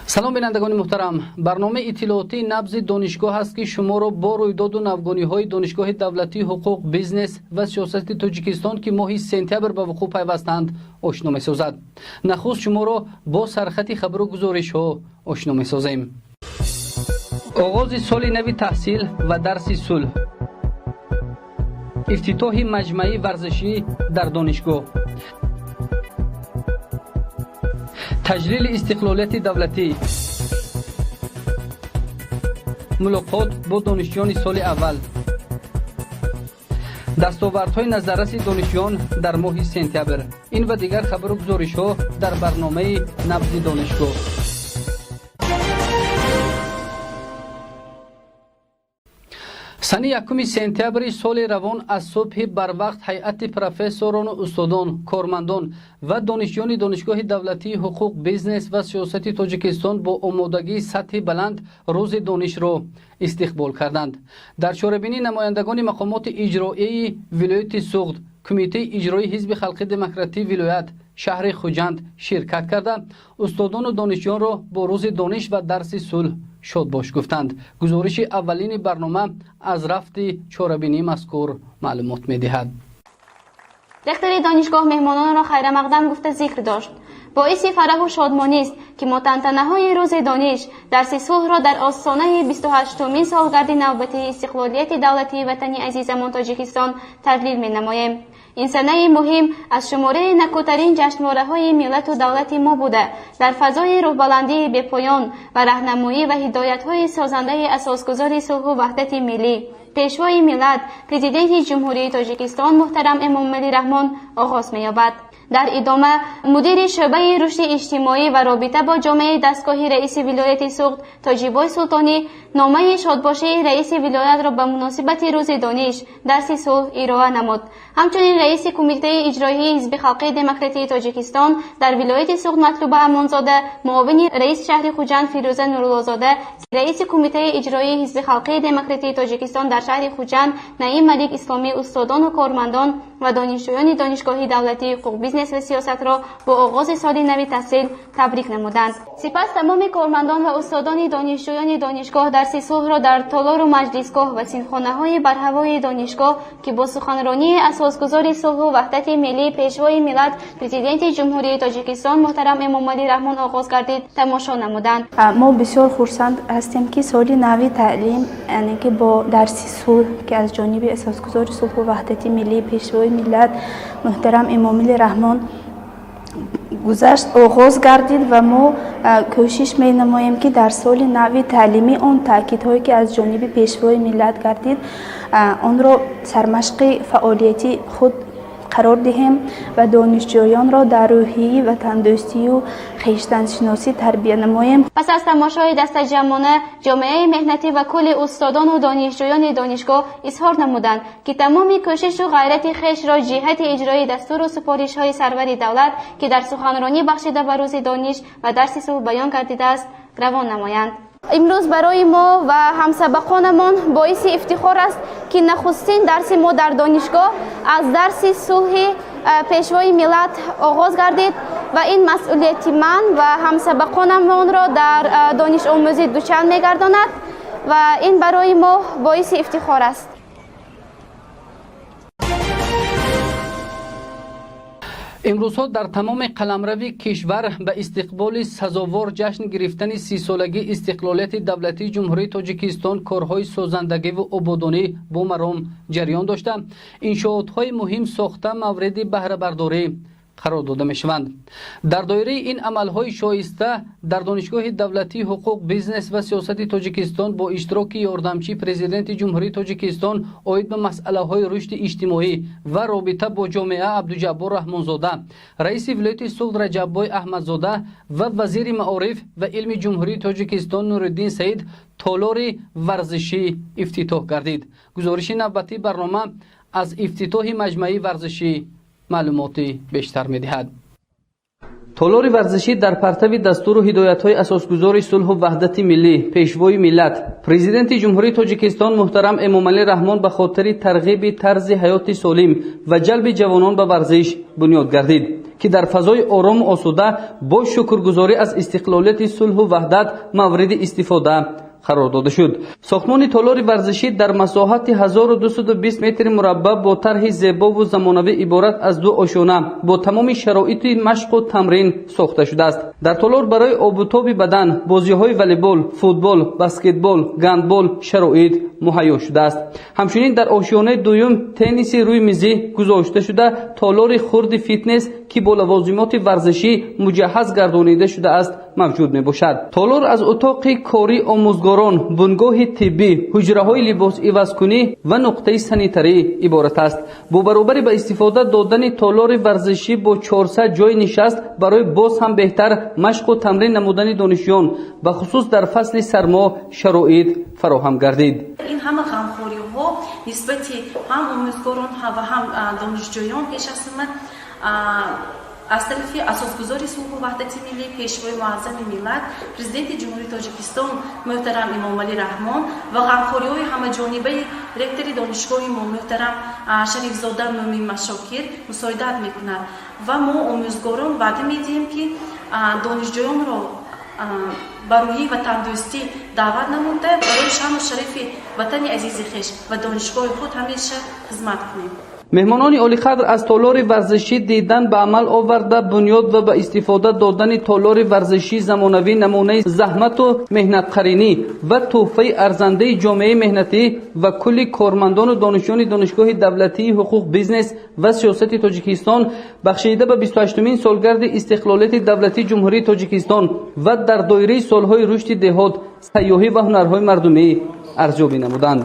Салом, бинандагони муҳтарам. Барномаи иттилоотии «Набзи донишгоҳ» аст, ки шуморо бо рӯйдоду навгониҳои Донишгоҳи давлатии ҳуқуқ, бизнес ва сиёсати Тоҷикистон, ки моҳи сентябр ба вуқӯъ пайвастанд, ошно месозад. Нахуст шуморо бо сархати хабару гузоришҳо ошно месозем. Оғози соли нави таҳсил ва дарси сулҳ, ифтитоҳи маҷмаи варзишӣ дар донишгоҳ, таҷлили истиқлолияти давлатӣ, мулоқот бо донишҷӯёни соли аввал, дастовардҳои назарраси донишҷӯён дар моҳи сентябр. Ин ва дигар хабару гузоришҳо дар барномаи «Набзи донишгоҳ». Санаи 1 сентябри соли равон аз субҳи барвақт ҳайати профессорону устодон, кормандон ва донишҷӯёни Донишгоҳи давлатии ҳуқуқ, бизнес ва сиёсати Тоҷикистон бо омодагии сатҳи баланд Рӯзи донишро истиқбол карданд. Дар чорабинӣ намояндагони мақомоти иҷроияи вилояти Суғд, Кумитаи иҷроии Ҳизби халқи демократии вилоят, шаҳри Хуҷанд ширкат карда, устодону донишҷӯёнро бо Рӯзи дониш ва дарси сулҳ шодбош гуфтанд. Гузориши аввалини барнома аз рафти чорабинии мазкур маълумот медиҳад. Ректори донишгоҳ меҳмононро хайрамақдам гуфта, зикр дошт: боиси фараҳу шодмонист, ки мо тантанаҳои Рӯзи дониш, дарси сулҳро дар остонаи 28-умин солгарди навбатии истиқлолияти давлатии ватани азизамон Тоҷикистон таҷлил менамоем. Ин санаи муҳим аз шумораи накӯтарин ҷашнвораҳои миллату давлати мо буда, дар фазои рӯҳбаландии бепоён ва раҳнамоӣ ва ҳидоятҳои созандаи асосгузори сулҳу ваҳдати миллӣ, Пешвои миллат, Президенти Ҷумҳурии Тоҷикистон муҳтарам Эмомалӣ Раҳмон оғоз меёбад. Дар идома мудири шӯъбаи рушди иҷтимоӣ ва робита бо ҷомеаи дастгоҳи раиси вилояти Суғд Тоҷибой Султонӣ номаи шодбошии раиси вилоятро ба муносибати Рӯзи дониш, дарси сулҳ ироа намуд. Ҳамчунин раиси Кумитаи иҷроии Ҳизби халқии демократии Тоҷикистон дар вилояти Суғд Матлуба Амонзода, муовини раиси шаҳри Хуҷанд Фирӯза Нуруллозода, раиси Кумитаи иҷроии Ҳизби халқии демократии Тоҷикистон дар шаҳри Хуҷанд Наим Малик Исломӣ устодону кормандон ва донишҷӯёни Донишгоҳи давлатии ҳуқуқ, бизнес ва сиёсатро бо оғози соли нави таҳсил табрик намуданд. Сипас тамоми кормандон ва устодони донишҷӯёни донишгоҳ дарси сулҳро дар толору маҷлисгоҳ ва синфхонаҳои барҳавои донишгоҳ, ки бо суханронии асосгузори сулҳу ваҳдати миллӣ, Пешвои миллат, Президенти Ҷумҳурии Тоҷикистон муҳтарам Эмомалӣ Раҳмон оғоз гардид, тамошо намуданд. Мо бисёр хурсанд ҳастем, ки соли нави таълим, яъне ки бо дарси сулҳ, ки аз ҷониби асосгузори сулҳу ваҳдати миллӣ, Пешвои миллат муҳтарам Эмомалӣ Раҳмон гузашт, оғоз гардид ва мо кӯшиш менамоем, ки дар соли нави таълимӣ он таъкидҳое, ки аз ҷониби Пешвои миллат гардид, онро сармашқи фаъолияти худ қарор диҳем ва донишҷӯёнро дар рӯҳияи ватандӯстию хештаншиносӣ тарбия намоем. Пас аз тамошои дастаҷамъона ҷомеаи меҳнатӣ ва кулли устодону донишҷӯёни донишгоҳ изҳор намуданд, ки тамоми кӯшишу ғайрати хешро ҷиҳати иҷрои дастуру супоришҳои сарвари давлат, ки дар суханронӣ бахшида ба Рӯзи дониш ва дарси сулҳ баён гардидааст, равон намоянд. Имрӯз барои мо ва ҳамсабақонамон боиси ифтихор аст, ки нахустин дарси мо дар донишгоҳ аз дарси сулҳи Пешвои миллат оғоз гардид ва ин масъулияти ман ва ҳамсабақонамонро дар донишомӯзӣ дучанд мегардонад ва ин барои мо боиси ифтихор аст. Имрӯзҳо дар тамоми қаламрави кишвар ба истиқболи сазовор ҷашн гирифтани 30-солагии истиқлолияти давлатии Ҷумҳурии Тоҷикистон корҳои созандагиву ободонӣ бо маром ҷараён дошта, иншоотҳои муҳим сохта, мавриди баҳрабардорӣ қарор дода мешаванд. Дар доираи ин амалҳои шоиста дар Донишгоҳи давлатии ҳуқуқ, бизнес ва сиёсати Тоҷикистон бо иштироки ёрдамчии Президенти Ҷумҳурии Тоҷикистон оид ба масъалаҳои рушди иҷтимоӣ ва робита бо ҷомеа Абдуҷаббор Раҳмонзода, раиси вилояти Суғд Раҷаббой Аҳмадзода ва вазири маориф ва илми Ҷумҳурии Тоҷикистон Нуриддин Саид толори варзишӣ ифтитоҳ гардид. Гузориши навбатии барнома аз ифтитоҳи маҷмаи варзишӣ маълумоти бештар медиҳад. Толори варзишӣ дар партави дастуру ҳидоятҳои асосгузори сулҳу ваҳдати миллӣ, Пешвои миллат, Президенти Ҷумҳурии Тоҷикистон муҳтарам Эмомалӣ Раҳмон ба хотири тарғиби тарзи ҳаёти солим ва ҷалби ҷавонон ба варзиш бунёд гардид, ки дар фазои орому осуда бо шукргузорӣ аз истиқлолияти сулҳу ваҳдат мавриди истифода қарор дода шуд. Сохтмони толори варзишӣ дар масоҳати 1220 метри мураббаъ бо тарҳи зебову замонавӣ иборат аз ду ошёна бо тамоми шароити машқу тамрин сохта шудааст. Дар толор барои обутоби бадан, бозиҳои волейбол, футбол, баскетбол, гандбол шароит муҳайё шудааст. Ҳамчунин дар ошёнаи дуюм тенниси рӯи мизӣ гузошта шуда, толори хурди фитнес, ки бо лавозимоти варзишӣ муҷаҳҳаз гардонида шудааст, мавҷуд мебошад. Толор аз утоқи кории омӯзгорон, бунгоҳи тиббӣ, ҳуҷраҳои либосивазкунӣ ва нуқтаи санитарӣ иборат аст. Бо баробари ба истифода додани толори варзишӣ бо 400 ҷойи нишаст барои боз ҳам беҳтар машқу тамрин намудани донишҷӯён, бахусус дар фасли сармо, шароит фароҳам гардид. Ин ҳама ғамхориҳо нисбати ҳам омӯзгорон ва ҳам донишҷӯён пеш аз ҳама аз тарафи асосгузори сулҳу ваҳдати миллӣ, Пешвои муаззами миллат, Президенти Ҷумҳурии Тоҷикистон муҳтарам Эмомалӣ Раҳмон ва ғамхориҳои ҳамаҷонибаи ректори донишгоҳи мо муҳтарам Шарифзода Мӯмин Машокир мусоидат мекунад ва мо омӯзгорон ваъда медиҳем, ки донишҷӯёнро ба рӯҳии ватандӯстӣ даъват намуда, барои шаъну шарафи ватани азизи хеш ва донишгоҳи худ ҳамеша хизмат кунем. Меҳмонони олиқадр аз толори варзишӣ дидан ба амал оварда, бунёд ва ба истифода додани толори варзишии замонавӣ намунаи заҳмату меҳнатқаринӣ ва тӯҳфаи арзандаи ҷомеаи меҳнатӣ ва кулли кормандону донишҷӯёни Донишгоҳи давлатии ҳуқуқ, бизнес ва сиёсати Тоҷикистон бахшида ба 28-умин солгарди истиқлолияти давлатии Ҷумҳурии Тоҷикистон ва дар доираи солҳои рушди деҳот, сайёҳӣ ва ҳунарҳои мардумӣ арзёбӣ намуданд.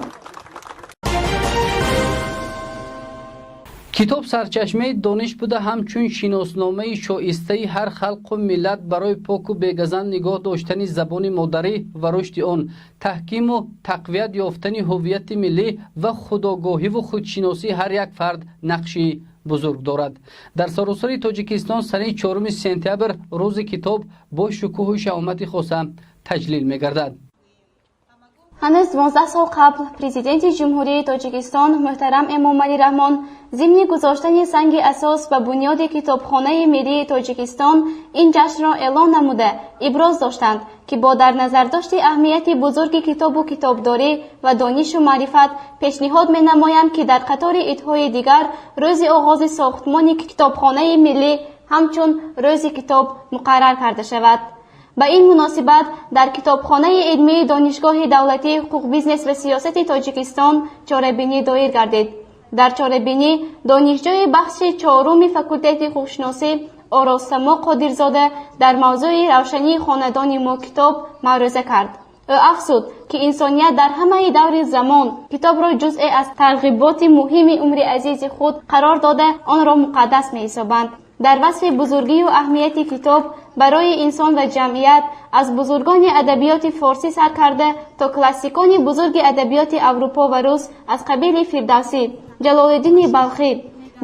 Китоб сарчашмаи дониш буда, ҳамчун шиносномаи шоистаи ҳар халқу миллат барои поку бегазанд нигоҳ доштани забони модарӣ ва рушди он, таҳкиму тақвият ёфтани ҳуввияти миллӣ ва худогоҳиву худшиносии ҳар як фард нақши бузург дорад. Дар саросари Тоҷикистон санаи 4 сентябр рӯзи китоб бо шукӯҳу шаҳомати хоса таҷлил мегардад. Ҳанӯз 12 сол қабл Президенти Ҷумҳурии Тоҷикистон муҳтарам Эмомалӣ Раҳмон зимни гузоштани санги асос ба бунёди Китобхонаи миллии Тоҷикистон ин ҷашнро эълон намуда, иброз доштанд, ки бо дар назардошти аҳамияти бузурги китобу китобдорӣ ва донишу маърифат пешниҳод менамоям, ки дар қатори идҳои дигар рӯзи оғози сохтмони Китобхонаи миллӣ ҳамчун Рӯзи китоб муқаррар карда шавад. Ба ин муносибат дар Китобхонаи илмии Донишгоҳи давлатии ҳуқуқ, бизнес ва сиёсати Тоҷикистон чорабинӣ доир гардид. Дар чорабинӣ донишҷӯи бахши чоруми факултети ҳуқуқшиносӣ Орозсамо Қодирзода дар мавзӯи «Равшании хонадони мо китоб» маърӯза кард. Ӯ афзуд, ки инсоният дар ҳамаи даври замон китобро ҷузъе аз тарғиботи муҳими умри азизи худ қарор дода, онро муқаддас меҳисобанд. Дар васфи бузургию аҳамияти китоб барои инсон ва ҷамъият аз бузургони адабиёти форсӣ сар карда то классикони бузурги адабиёти Аврупо ва рус аз қабили Фирдавсӣ, Ҷалолиддини Балхӣ,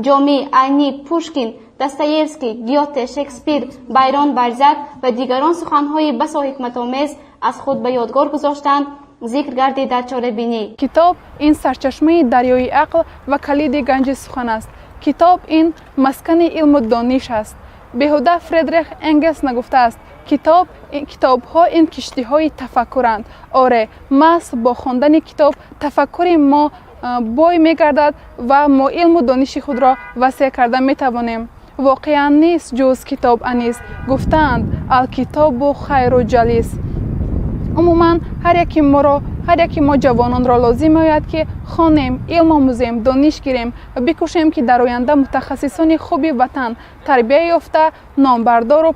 Ҷомӣ, Айнӣ, Пушкин, Достоевский, Гёте, Шекспир, Байрон, Балзак ва дигарон суханҳои басо ҳикматомез аз худ ба ёдгор гузоштанд, зикр гардид дар чорабинӣ. Китоб ин сарчашмаи дарёи ақл ва калиди ганҷи сухан аст. Китоб ин маскани илму дониш аст. Беҳуда Фредрих Энгелс нагуфтааст: «Китоб, китобҳо ин киштиҳои тафаккуранд». Оре, маҳз бо хондани китоб тафаккури мо бой мегардад ва мо илму дониши худро васеъ карда метавонем. Воқеан нест ҷуз китоб анис, гуфтаанд: «Алкитобу хайру ҷалис». Умуман, ҳар яки моро, ҳар яки мо ҷавононро лозим меояд, ки хонем, илм омӯзем, дониш гирем ва бикӯшем, ки дар оянда мутахассисони хуби ватан тарбия ёфта, номбардору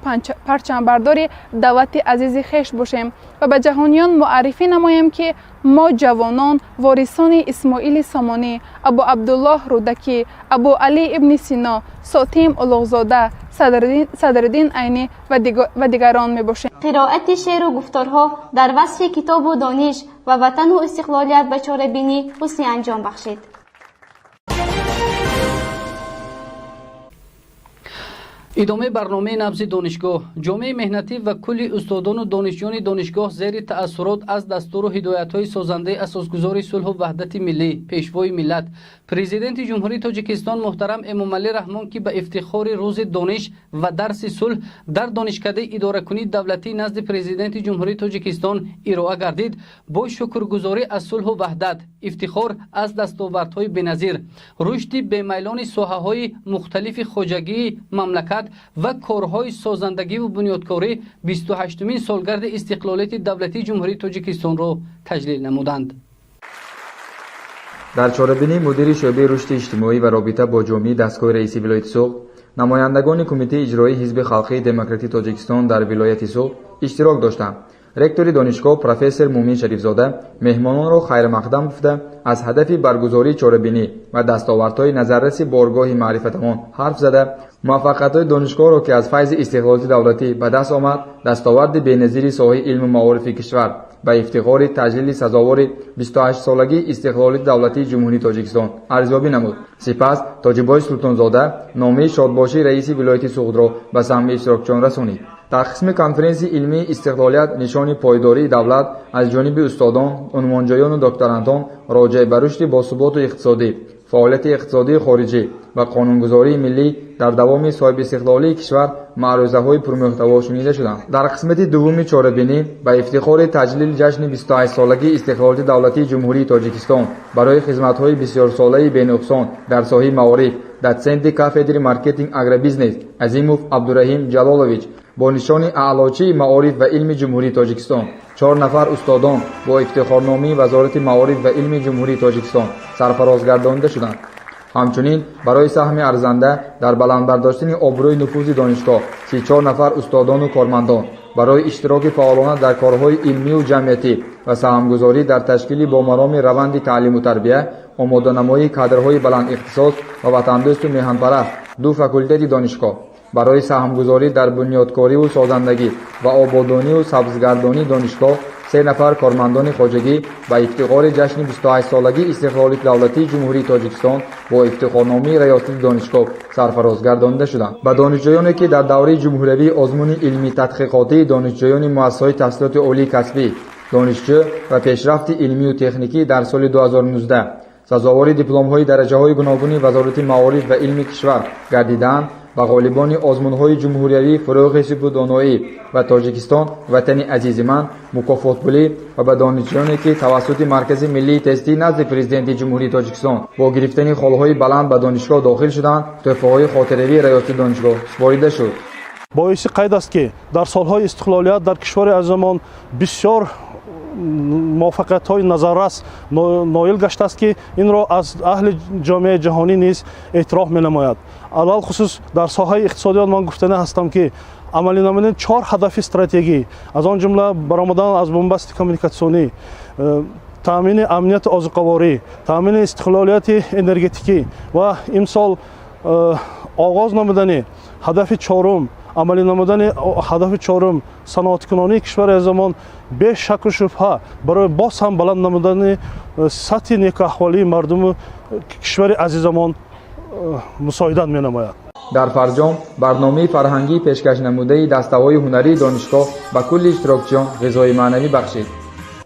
парчамбардори давлати азизи хеш бошем ва ба ҷаҳониён муаррифӣ намоем, ки мо ҷавонон ворисони Исмоили Сомонӣ, Абу Абдуллоҳ Рӯдакӣ, Абу Алӣ ибни Сино, Сотим Улуғзода, Садриддин Айнӣ ва дигарон мебошем. Қироати шеъру гуфторҳо дар васфи китобу дониш ва ватану истиқлолият ба чорабинӣ ҳусни анҷом бахшид. Идомаи барномаи «Набзи донишгоҳ». Ҷомеаи меҳнатӣ ва кулли устодону донишҷӯёни донишгоҳ зери таассурот аз дастуру ҳидоятҳои созандаи асосгузори сулҳу ваҳдати миллӣ, Пешвои миллат, Президенти Ҷумҳурии Тоҷикистон муҳтарам Эмомалӣ Раҳмон, ки ба ифтихори Рӯзи дониш ва дарси сулҳ дар Донишкадаи идоракунии давлатии назди Президенти Ҷумҳурии Тоҷикистон ироа гардид, бо шукргузорӣ аз сулҳу ваҳдат, ифтихор аз дастовардҳои беназир, рушди бемайлони соҳаҳои мухталифи хоҷагии мамлакат ва корҳои созандагиву бунёдкорӣ 28-умин солгарди истиқлолияти давлатии Ҷумҳурии Тоҷикистонро таҷлил намуданд. Дар чорабинӣ мудири шӯъбаи рушди иҷтимоӣ ва робита бо ҷомеаи дастгоҳи раиси вилояти Суғд, намояндагони Кумитаи иҷроии Ҳизби халқии демократии Тоҷикистон дар вилояти Суғд иштирок доштанд. Ректори донишгоҳ профессор Муъмин Шарифзода меҳмононро хайрмақдам гуфта, аз ҳадафи баргузории чорабинӣ ва дастовардҳои назарраси боргоҳи маърифатамон ҳарф зада, муваффақиятҳои донишгоҳро, ки аз файзи истиқлолияти давлатӣ ба даст омад, дастоварди беназири соҳаи илму маорифи кишвар ба ифтихори таҷлили сазовори 28-солагии истиқлолияти давлатии Ҷумҳурии Тоҷикистон арзёбӣ намуд. Сипас Тоҷибой Султонзода номаи шодбошии раиси вилояти Суғдро ба самъи иштирокчиён расонид. Дар қисми конференсияи илмии «Истиқлолият: нишони пойдории давлат» аз ҷониби устодон, унвонҷӯёну докторантон роҷеъ ба рушди босуботу иқтисодӣ, фаъолияти иқтисодии хориҷӣ ва қонунгузории миллӣ дар давоми соҳибистиқлолии кишвар маърӯзаҳои пурмуҳтаво шунида шуданд. Дар қисмати дуввуми чорабинӣ ба ифтихори таҷлили ҷашни 28-солагии истиқлолияти давлатии Ҷумҳурии Тоҷикистон барои хизматҳои бисёрсолаи бенуқсон дар соҳаи маориф дотсенти кафедри маркетинг агробизнес Азимов Абдураҳим Ҷалолович бо нишони Аълочии маориф ва илми Ҷумҳурии Тоҷикистон, чор нафар устодон бо ифтихорномаи Вазорати маориф ва илми Ҷумҳурии Тоҷикистон сарфароз гардонида шуданд. Ҳамчунин барои саҳми арзанда дар баланд бардоштани обрӯи нуфузи донишгоҳ 34 нафар устодону кормандон, барои иштироки фаъолона дар корҳои илмию ҷамъиятӣ ва саҳмгузорӣ дар ташкили бомароми раванди таълиму тарбия, омоданамоии кадрҳои баландихтисос ва ватандӯсту меҳанпараст ду факултети донишгоҳ, барои саҳмгузорӣ дар бунёдкориву созандагӣ ва ободонию сабзгардонии донишгоҳ се нафар кормандони хоҷагӣ ба ифтихори ҷашни 28-солагии истиқлолияти давлатии Ҷумҳурии Тоҷикистон бо ифтихорномаи раёсати донишгоҳ сарфароз гардонида шуданд. Ба донишҷӯёне, ки дар давраи ҷумҳуриявии озмуни илмӣ тадқиқотии донишҷӯёни муассисаҳои таҳсилоти олии касбӣ «Донишҷӯ ва пешрафти илмию техникӣ» дар соли 2019 сазовори дипломҳои дараҷаҳои гуногуни Вазорати маориф ва илми кишвар гардидаанд, ба ғолибони озмунҳои ҷумҳуриявии «Фурӯғи субҳу доноӣ» ва «Тоҷикистон — ватани азизи ман» мукофотпулӣ ва ба донишҷӯёне, ки тавассути Маркази миллии тестии назди Президенти Ҷумҳурии Тоҷикистон бо гирифтани холҳои баланд ба донишгоҳ дохил шуданд, тӯҳфаҳои хотиравии раёсати донишгоҳ супорида шуд. Боиси қайд аст, ки дар солҳои истиқлолият дар кишвари азизамон бисёр муваффақиятҳои назаррас ноил гаштааст, ки инро аз аҳли ҷомеаи ҷаҳонӣ низ эътироф менамояд. Алалхусус дар соҳаи иқтисодиёт ман гуфтанӣ ҳастам, ки амалӣ намудани чор ҳадафи стратегӣ, аз он ҷумла баромадан аз бунбасти коммуникатсионӣ, таъмини амнияти озуқаворӣ, таъмини истиқлолияти энергетикӣ ва имсол оғоз намудани ҳадафи чорум, амалӣ намудани ҳадафи чорум, саноаткунонии кишвари азизамон, бешаку шубҳа барои боз ҳам баланд намудани сатҳи некуаҳволии мардуму кишвари азизамон мусоидат менамояд. Дар фарҷом барномаи фарҳангии пешкашнамудаи дастаҳои ҳунарии донишгоҳ ба кулли иштирокчиён ғизои маънавӣ бахшид.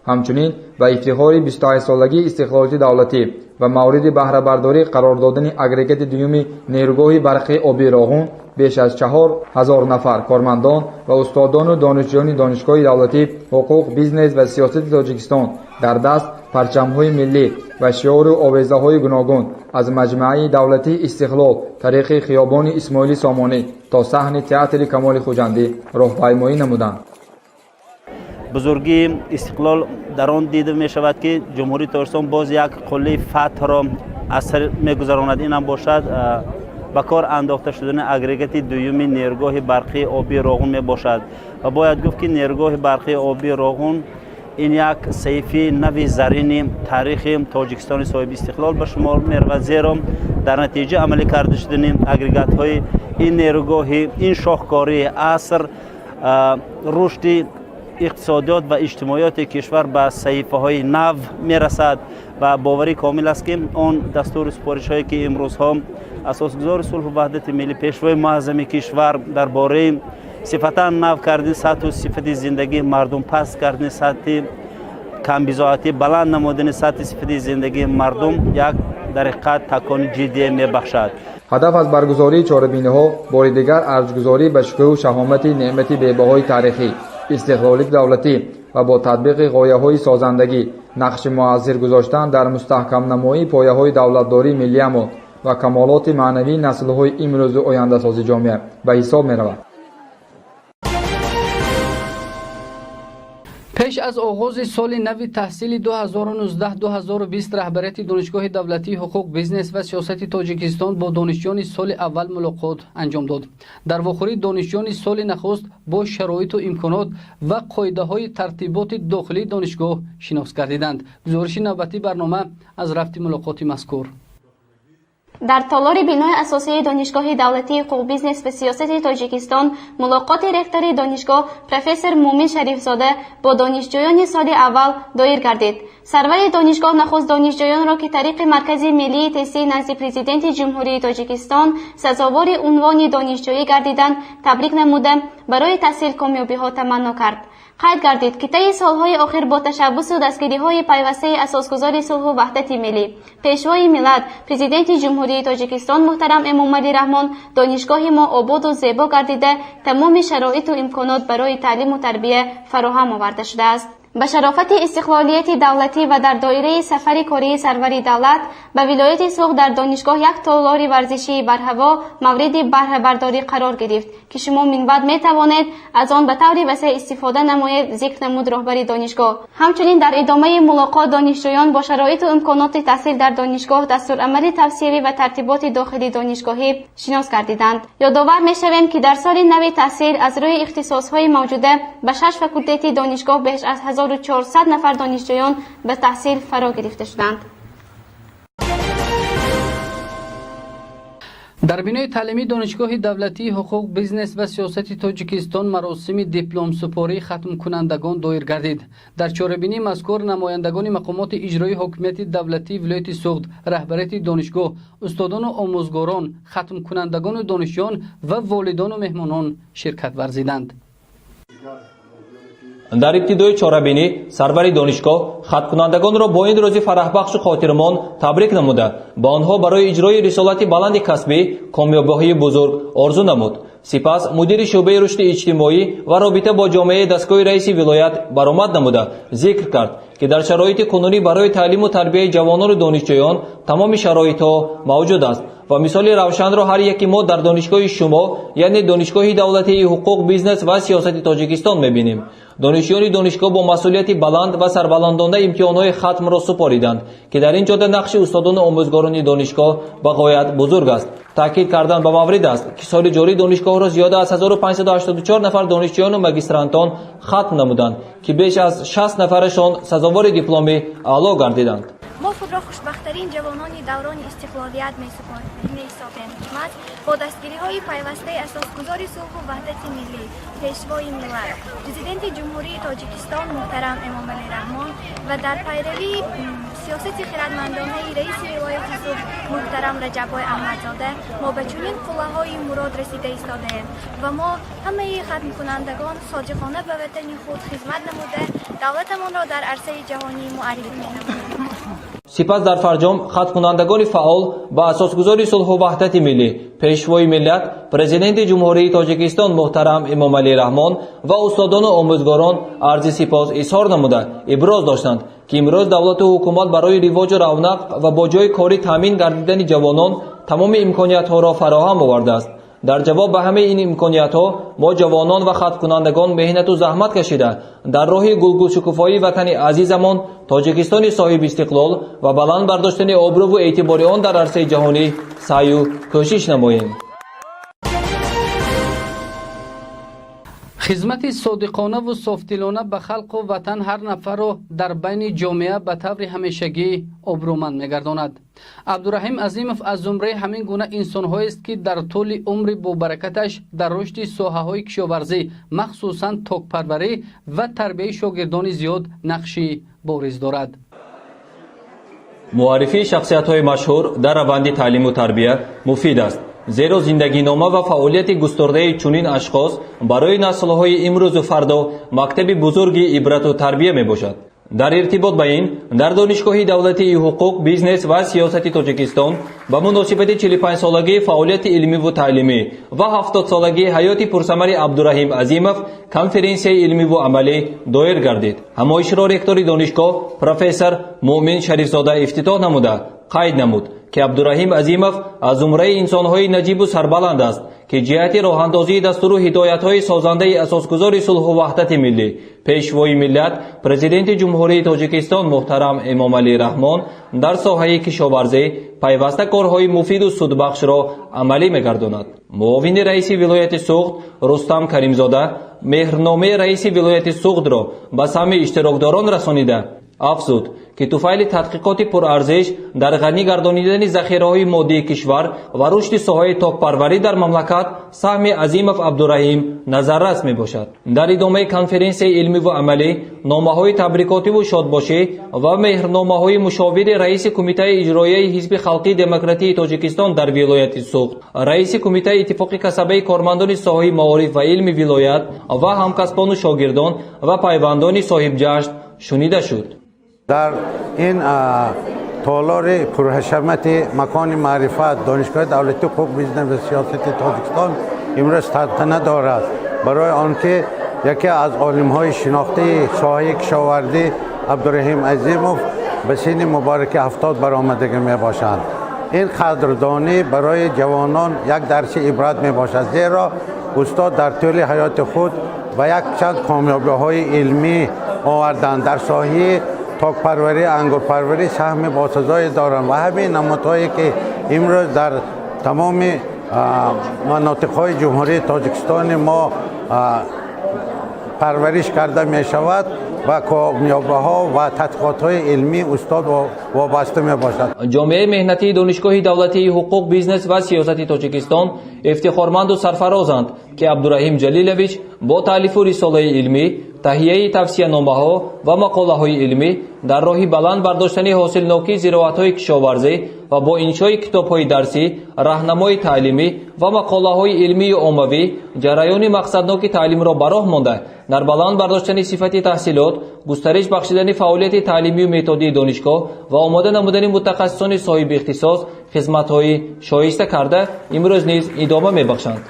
Ҳамчунин ба ифтихори 28-солагии истиқлолияти давлатӣ ва мавриди баҳрабардорӣ қарор додани агрегати дуюми нерӯгоҳи барқии обии Роғун беш аз 4000 нафар кормандон ва устодону донишҷӯёни Донишгоҳи давлатии ҳуқуқ, бизнес ва сиёсати Тоҷикистон дар даст парчамҳои миллӣ ва шиору овезаҳои гуногун аз Маҷмааи давлатии Истиқлол тариқи хиёбони Исмоили Сомонӣ то саҳни театри Камоли Хуҷандӣ роҳпаймоӣ намуданд. Бузургии истиқлол дар он дида мешавад, ки Ҷумҳурии Тоҷикистон боз як қуллаи фатҳро аз сар мегузаронад. Инам бошад ба кор андохта шудани агрегати дуюми нерӯгоҳи барқии обии Роғун мебошад. Ва бояд гуфт, ки нерӯгоҳи барқии обии Роғун ин як саҳифаи нави зарини таърихи Тоҷикистони соҳиби истиқлол ба шумор меравад, зеро дар натиҷа амалӣ карда шудани агрегатҳои ин нерӯгоҳи ин шоҳкории аср, рушди Иқтисодиёт ва иҷтимоиёти кишвар ба саҳифаҳои нав мерасад ва боварӣ комил аст, ки он дастуру супоришҳое, ки имрӯзҳо асосгузори сулҳу ваҳдати миллӣ, пешвои муаззами кишвар дар бораи сифатан нав кардани сатҳу сифати зиндагии мардум, паст кардани сатҳи камбизоатӣ, баланд намудани сатҳи сифати зиндагии мардум як дар ҳақиқат такони ҷиддие мебахшад. Ҳадаф аз баргузории чорабиниҳо бори дигар арҷгузорӣ ба шукӯҳу шаҳомати неъмати бебаҳои таърихӣ, истиқлолияти давлатӣ ва бо татбиқи ғояҳои созандагӣ нақши муассир гузоштан дар мустаҳкамнамоии пояҳои давлатдории миллиамон ва камолоти маънавии наслҳои имрӯзу ояндасози ҷомеа ба ҳисоб меравад. Пеш аз оғози соли нави таҳсили 2019-2020 раҳбарияти Донишгоҳи давлатии ҳуқуқ, бизнес ва сиёсати Тоҷикистон бо донишҷӯёни соли аввал мулоқот анҷом дод. Дар вохӯрӣ донишҷӯёни соли нахуст бо шароиту имконот ва қоидаҳои тартиботи дохилии донишгоҳ шинос гардиданд. Гузориши навбатии барнома аз рафти мулоқоти мазкур. Дар толори бинои асосии Донишгоҳи давлатии ҳуқуқ, бизнес ва сиёсати Тоҷикистон мулоқоти ректори донишгоҳ профессор Муъмин Шарифзода бо донишҷӯёни соли аввал доир гардид. Сарвари донишгоҳ нахуст донишҷӯёнро, ки тариқи Маркази миллии тестии назди Президенти Ҷумҳурии Тоҷикистон сазовори унвони донишҷӯӣ гардиданд, табрик намуда, барои таҳсил комёбиҳо таманно кард. Қайд гардид, ки таи солҳои охир бо ташаббусу дастгириҳои пайвастаи асосгузори сулҳу ваҳдати миллӣ, пешвои миллат, Президенти Ҷумҳурии Тоҷикистон муҳтарам Эмомалӣ Раҳмон донишгоҳи мо ободу зебо гардида, тамоми шароиту имконот барои таълиму тарбия фароҳам оварда шудааст. Ба шарофати истиқлолияти давлатӣ ва дар доираи сафари кории сарвари давлат ба вилояти Суғд дар донишгоҳ як толори варзишии барҳаво мавриди баҳрабардорӣ қарор гирифт, ки шумо минбаъд метавонед аз он ба таври васеъ истифода намоед, зикр намуд роҳбари донишгоҳ. Ҳамчунин дар идомаи мулоқот донишҷӯён бо шароиту имконоти таҳсил дар донишгоҳ, дастурамали тавсиявӣ ва тартиботи дохили донишгоҳӣ шинос гардиданд. Ёдовар мешавем, ки дар соли нави таҳсил аз рӯи ихтисосҳои мавҷуда ба шаш факултети донишгоҳ беш аз 1400 нафар донишҷӯён ба таҳсил фаро гирифта шуданд. Дар бинои таълимии Донишгоҳи давлатии ҳуқуқ, бизнес ва сиёсати Тоҷикистон маросими дипломсупории хатмкунандагон доир гардид. Дар чорабинии мазкур намояндагони мақомоти иҷроии ҳокимияти давлатии вилояти Суғд, раҳбарияти донишгоҳ, устодону омӯзгорон, хатмкунандагону донишҷӯён ва волидону меҳмонон ширкат варзиданд. Дар ибтидои чорабинӣ сарвари донишгоҳ хаткунандагонро бо ин рӯзи фараҳбахшу хотирмон табрик намуда, ба онҳо барои иҷрои рисолати баланди касбӣ комёбиҳои бузург орзу намуд. Сипас мудири шӯъбаи рушди иҷтимоӣ ва робита бо ҷомеаи дастгоҳи раиси вилоят баромад намуда, зикр кард, ки дар шароити кунунӣ барои таълиму тарбияи ҷавонону донишҷӯён тамоми шароитҳо мавҷуд аст ва мисоли равшанро ҳар яки мо дар донишгоҳи шумо, яъне Донишгоҳи давлатии ҳуқуқ, бизнес ва сиёсати Тоҷикистон мебинем. Донишҷӯёни донишгоҳ бо масъулияти баланд ва сарбаландона имтиҳонҳои хатмро супориданд, ки дар ин ҷода нақши устодону омӯзгорони донишгоҳ ба ғоят бузург аст. Таъкид кардан ба маврид аст, ки соли ҷорӣ донишгоҳро зиёда аз 1584 нафар донишҷӯёну магистрантон хатм намуданд, ки беш аз 60 нафарашон сазовори дипломи аъло гардиданд. Мо худро хушбахттарин ҷавонони даврони истиқлолият меҳисобем. Маҳз бо дастгириҳои пайвастаи асосгузори сулҳу ваҳдати миллӣ, пешвои миллат, Президенти Ҷумҳурии Тоҷикистон муҳтарам Эмомалӣ Раҳмон ва дар пайравии сиёсати хирадмандонаи раиси вилояти Суғд муҳтарам Раҷаббой Аҳмадзода мо ба чунин қуллаҳои мурод расида истодаем ва мо ҳамаи хатмкунандагон содиқона ба ватани худ хизмат намуда, давлатамонро дар арсаи ҷаҳонӣ муаррифӣ менамоем. Сипас дар фарҷом хаткунандагони фаъол ба асосгузори сулҳу ваҳдати миллӣ, пешвои миллат, Президенти Ҷумҳурии Тоҷикистон муҳтарам Эмомалӣ Раҳмон ва устодону омӯзгорон арзи сипос изҳор намуда, иброз доштанд, ки имрӯз давлату ҳукумат барои ривоҷу равнақ ва бо ҷойи корӣ таъмин гардидани ҷавонон тамоми имкониятҳоро фароҳам овардааст. Дар ҷавоб ба ҳамаи ин имкониятҳо мо ҷавонон ва хаткунандагон меҳнату заҳмат кашида, дар роҳи гулгулшукуфоии ватани азизамон Тоҷикистони соҳибистиқлол ва баланд бардоштани обрӯву эътибори он дар арсаи ҷаҳонӣ саъю кӯшиш намоем. Хизмати содиқонаву софдилона ба халқу ватан ҳар нафарро дар байни ҷомеа ба таври ҳамешагӣ обрӯманд мегардонад. Абдураҳим Азимов аз зумраи ҳамин гуна инсонҳоест, ки дар тӯли умри бобаракаташ дар рушди соҳаҳои кишоварзӣ, махсусан токпарварӣ ва тарбияи шогирдони зиёд нақши бориз дорад. Муаррифии шахсиятҳои машҳур дар раванди таълиму тарбия муфид аст, зеро зиндагинома ва фаъолияти густурдаи чунин ашхос барои наслҳои имрӯзу фардо мактаби бузурги ибрату тарбия мебошад. Дар иртибот ба ин дар Донишгоҳи давлатии ҳуқуқ, бизнес ва сиёсати Тоҷикистон ба муносибати 45-солагии фаъолияти илмиву таълимӣ ва 70-солагии ҳаёти пурсамари Абдураҳим Азимов конференсияи илмиву амалӣ доир гардид. Ҳамоишро ректори донишгоҳ профессор Муъмин Шарифзода ифтитоҳ намуда, қайд намуд, ки Абдураҳим Азимов аз зумраи инсонҳои наҷибу сарбаланд аст, ки ҷиҳати роҳандозии дастуру ҳидоятҳои созандаи асосгузори сулҳу ваҳдати миллӣ, Пешвои миллат, Президенти Ҷумҳурии Тоҷикистон муҳтарам Эмомалӣ Раҳмон дар соҳаи кишоварзӣ пайваста корҳои муфиду судбахшро амалӣ мегардонад. Муовини раиси вилояти Суғд Рустам Каримзода меҳрномаи раиси вилояти Суғдро ба самъи иштирокдорон расонида, афзуд, ки туфайли тадқиқоти пурарзиш дар ғанӣ гардонидани захираҳои моддии кишвар ва рушди соҳаи токпарварӣ дар мамлакат саҳми Азимов Абдураҳим назаррас мебошад. Дар идомаи конференсияи илмиву амалӣ номаҳои табрикотиву шодбошӣ ва меҳрномаҳои мушовири раиси Кумитаи иҷроияи Ҳизби халқии демократии Тоҷикистон дар вилояти Суғд, раиси Кумитаи иттифоқи касабаи кормандони соҳаи маориф ва илми вилоят ва ҳамкасбону шогирдон ва пайвандони соҳибҷашн шунида шуд. Дар ин толори пурҳашамати макони маърифат, Донишгоҳи давлатии ҳуқуқ, бизнес ва сиёсати Тоҷикистон имрӯз тантана дорад, барои он ки яке аз олимҳои шинохтаи соҳаи кишоварзӣ Абдураҳим Азимов ба синни мубораки 70 баромадагӣ мебошанд. Ин қадрдонӣ барои ҷавонон як дарси ибрат мебошад, зеро устод дар тӯли ҳаёти худ ба якчанд комёбиҳои илмӣ оварданд, дар соҳаи токпарварӣ, ангурпарварӣ саҳми босазое доранд ва ҳамин намудҳое ки имрӯз дар тамоми манотиқҳои Ҷумҳурии Тоҷикистони мо парвариш карда мешавад, ба комёбиҳо ва тадқиқотҳои илмии устод вобаста мебошад. Ҷомеаи меҳнатии Донишгоҳи давлатии ҳуқуқ, бизнес ва сиёсати Тоҷикистон ифтихорманду сарфарозанд, ки Абдураҳим Ҷалилович бо таълифу рисолаи илмӣ, таҳияи тавсияномаҳо ва мақолаҳои илмӣ дар роҳи баланд бардоштани ҳосилнокии зироатҳои кишоварзӣ ва бо иншои китобҳои дарсӣ, раҳнамои таълимӣ ва мақолаҳои илмию оммавӣ ҷараёни мақсадноки таълимро ба роҳ монда, дар баланд бардоштани сифати таҳсилот, густариш бахшидани фаъолияти таълимию методии донишгоҳ ва омода намудани мутахассисони соҳиби ихтисос хизматҳои шоиста карда, имрӯз низ идома мебахшанд.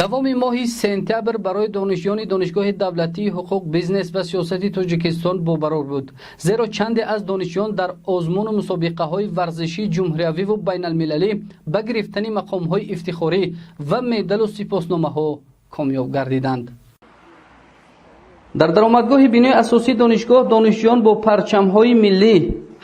Давоми моҳи сентябр барои донишҷӯёни Донишгоҳи давлатии ҳуқуқ, бизнес ва сиёсати Тоҷикистон бобарор буд, зеро чанде аз донишҷӯён дар озмуну мусобиқаҳои варзишии ҷумҳуриявиву байналмилалӣ ба гирифтани мақомҳои ифтихорӣ ва медалу сипосномаҳо комёб гардиданд. Дар даромадгоҳи бинои асосии донишгоҳ донишҷӯён бо парчамҳои миллӣ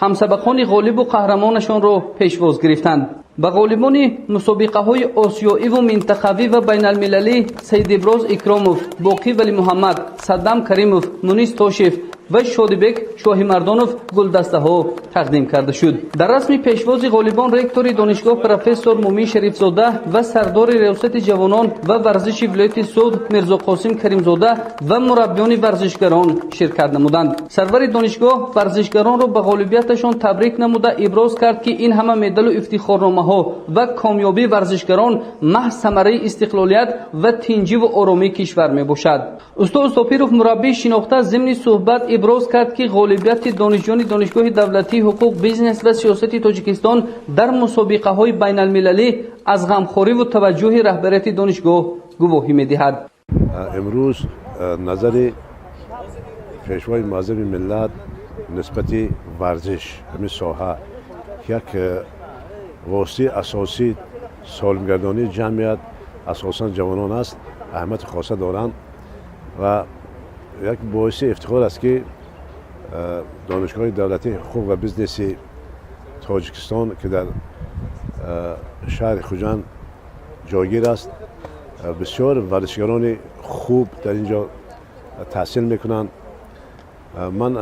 ҳамсабақони ғолибу қаҳрамонашонро пешвоз гирифтанд. Ба ғолибони мусобиқаҳои осиёиву минтақавӣ ва байналмилалӣ Саидиброз Икромов, Боқӣ Валимуҳаммад, Саддам Каримов, Мунис Тошев ва Шодибек Шоҳимардонов гулдастаҳо тақдим карда шуд. Дар расми пешвози ғолибон ректори донишгоҳ профессор Мумин Шарифзода ва сардори Риёсати ҷавонон ва варзиши вилояти Суғд Мирзоқосим Каримзода ва мураббиёни варзишгарон ширкат намуданд. Сарвари донишгоҳ варзишгаронро ба ғолибияташон табрик намуда, иброз кард, ки ин ҳама медалу ифтихорномаҳо ва комёбии варзишгарон маҳз самараи истиқлолият ва тинҷиву оромии кишвар мебошад. Устод Сопиров, мураббии шинохта, зимни суҳбат иброз кард, ки ғолибияти донишҷӯёни Донишгоҳи давлатии ҳуқуқ, бизнес ва сиёсати Тоҷикистон дар мусобиқаҳои байналмилалӣ аз ғамхориву таваҷҷӯҳи раҳбарияти донишгоҳ гувоҳӣ медиҳад. Имрӯз назари Пешвои муаззами миллат нисбати варзиш, ҳамин соҳа як воситаи асосии солимгардонии ҷамъият, асосан ҷавонон аст, аҳамияти хоса доранд ва як боиси ифтихор аст, ки Донишгоҳи давлатии ҳуқуқ ва бизнеси Тоҷикистон, ки дар шаҳри Хуҷанд ҷойгир аст. Бисёр варзишгарони хуб дар ин ҷо таҳсил мекунанд. Ман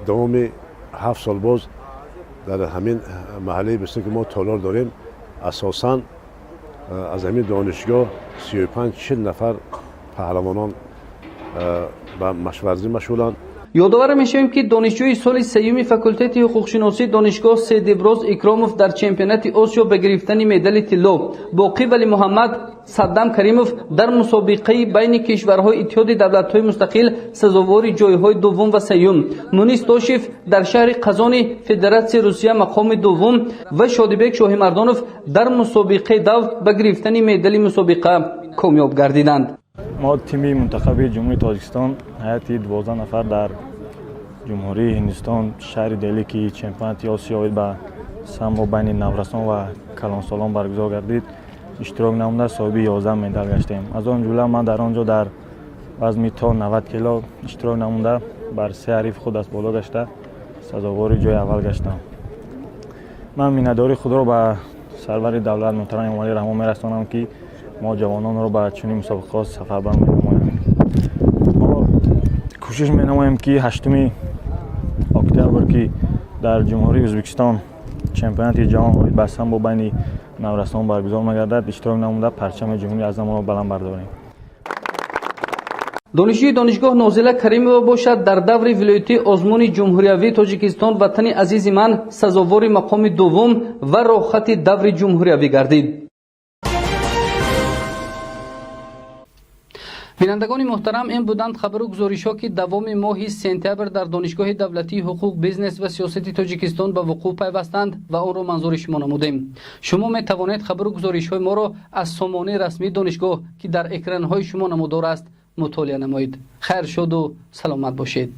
давоми 7 сол боз дар ҳамин маҳаллаи бистум, ки мо толор дорем, асосан аз ҳамин донишгоҳ 35-40 нафар паҳлавонон ба машварзӣ машғуланд. Ёдовар мешавем, ки донишҷӯи соли сеюми факултети ҳуқуқшиносии донишгоҳ Седиброз Икромов дар чемпионати Осиё ба гирифтани медали тилло, Боқӣ Валимуҳаммад Саддам Каримов дар мусобиқаи байни кишварҳои Иттиҳоди давлатҳои мустақил сазовори ҷойҳои дуввум ва сеюм, Мунис Тошев дар шаҳри Қазони Федератсияи Русия мақоми дуввум ва Шодибек Шоҳимардонов дар мусобиқаи дав ба гирифтани медали мусобиқа комёб гардиданд. Мо тими мунтахаби Ҷумҳурии Тоҷикистон ҳайати 12 нафар дар Ҷумҳурии Ҳиндустон, шаҳри Дели, ки чемпионати Осиё оид ба самбо байни наврасон ва калонсолон баргузор гардид, иштирок намуда, соҳиби 11 медал гаштем. Аз он ҷумла ман дар он ҷо дар вазми то 90 кило иштирок намуда, бар се ҳариф худ аз боло гашта, сазовори ҷои аввал гаштам. Ман миннатдории худро ба сарвари давлат муҳтарам Эмомалӣ Раҳмон мерасонам, ки мо ҷавононро ба чунин мусобиқаҳо сафарбар менамоям. Мо кӯшиш менамоем, ки 8 октябр, ки дар Ҷумҳурии Ӯзбекистон чемпионати ҷаҳон оид ба самбо байни наврасон баргузор мегардад, иштирок намуда, парчами Ҷумҳурии азамонро баланд бардорем. Донишҷӯи донишгоҳ Нозила Каримова бошад, дар даври вилоятии озмуни ҷумҳуриявии Тоҷикистон «Ватани азизи ман» сазовори мақоми дуввум ва роҳхати даври ҷумҳуриявӣ гардид. Бинандагони муҳтарам, ин буданд хабару гузоришҳо, ки давоми моҳи сентябр дар Донишгоҳи давлатии ҳуқуқ, бизнес ва сиёсати Тоҷикистон ба вуқӯъ пайвастанд ва онро манзури шумо намудем. Шумо метавонед хабару гузоришҳои моро аз сомонаи расмии донишгоҳ, ки дар экранҳои шумо намудор аст, мутолиа намоед. Хайр, шоду саломат бошед.